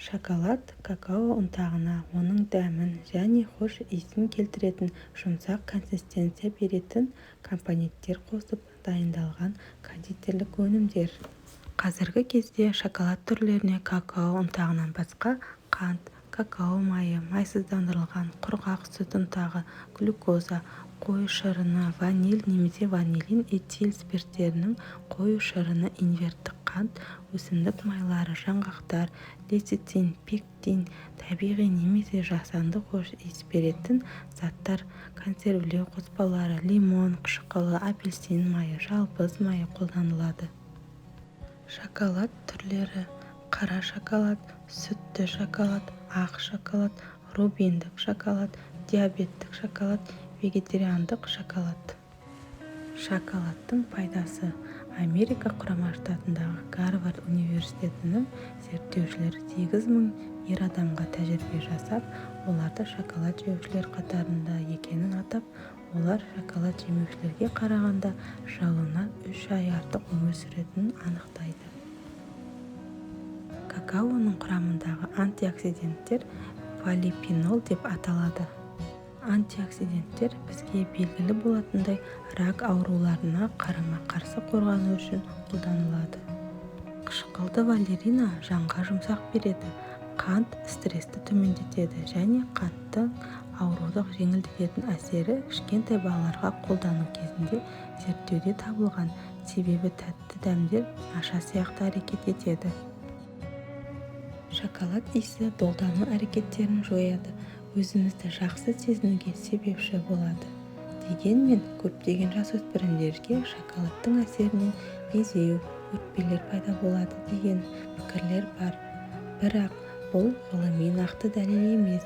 Шоколад – какао ұнтағына оның дәмін және хош иісін келтіретін жұмсақ консистенция беретін компоненттер қосып дайындалған кондитерлік өнімдер. Қазіргі кезде шоколад түрлеріне какао ұнтағынан басқа қант, какао майы, майсыздандырылған құрғақ сүт ұнтағы, глюкоза, қой шырыны, ваниль немесе ванилин, этил спирттерінің қою шырыны, инверттік қант, өсімдік майлары, жаңғақтар, лецитин, пектин, табиғи немесе жасанды хош иіс беретін заттар, консервілеу қоспалары, лимон қышқылы, апельсин майы, жалбыз майы қолданылады. Шоколад түрлері: қара шоколад, сүтті шоколад, ақ шоколад, рубиндік шоколад, диабеттік шоколад, вегетариандық шоколад. Шоколадтың пайдасы. Америка Құрама Штатындағы Гарвард университетінің зерттеушілері 8000 ер адамға тәжірибе жасап, оларды шоколад жеушілер қатарында екенін атап, олар шоколад жемеушілерге қарағанда жылына 3 ай артық өмір сүретінін анықтайды. Какаоның құрамындағы антиоксиданттар полифенол деп аталады. Антиоксиданттар, бізге белгілі болатындай, рак ауруларына қарама-қарсы қорғану үшін қолданылады. Қышқылды валерина жанға жұмсақ береді, қант стрессті төмендетеді және қанттың ауруды жеңілдететін әсері кішкентай балаларға қолдану кезінде зерттеуде табылған, себебі тәтті дәмдер наша сияқты әрекет етеді. Шоколад иісі долдану әрекеттерін жояды, өзімізді жақсы сезінуге себепші болады. Дегенмен көптеген жасөспірімдерге шоколадтың әсерінен безеу, бөртпелер пайда болады деген пікірлер бар. Бірақ бұл ғылыми нақты дәлел емес.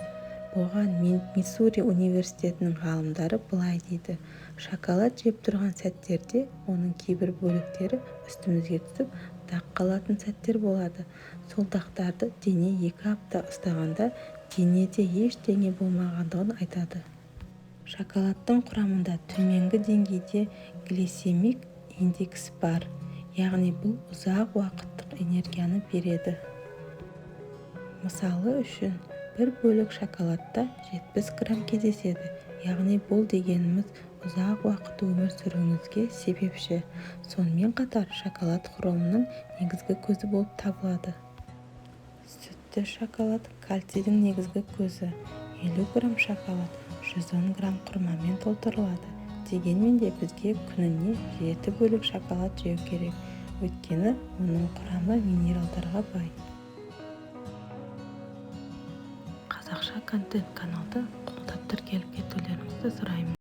Бұған Миссури университетінің ғалымдары былай дейді: Шоколад жеп тұрған сәттерде оның кейбір бөліктері үстімізге түсіп, дақ қалатын сәттер болады. Сол дақтарды дене 2 апта ұстағанда, денеде ештеңе болмағандығын айтады. Шоколадтың құрамында төменгі деңгейде глисемик индекс бар, яғни бұл ұзақ уақыттық энергияны береді. Мысалы үшін, бір бөлік шоколадта 70 грамм кездеседі, яғни бұл дегеніміз ұзақ уақыт өмір сүруіңізге себепші. Сонымен қатар шоколад хромның негізгі көзі болып табылады. Сүтті шоколад кальцийдің негізгі көзі. 50 грамм шоколад 110 грамм құрмамен толтырылады. Дегенмен де бізге күніне жеті бөлік шоколад жеу керек, өйткені оның құрамы минералдарға бай. Қазақша контент каналды қолдап, тіркеліп кетулеріңізді сұраймын.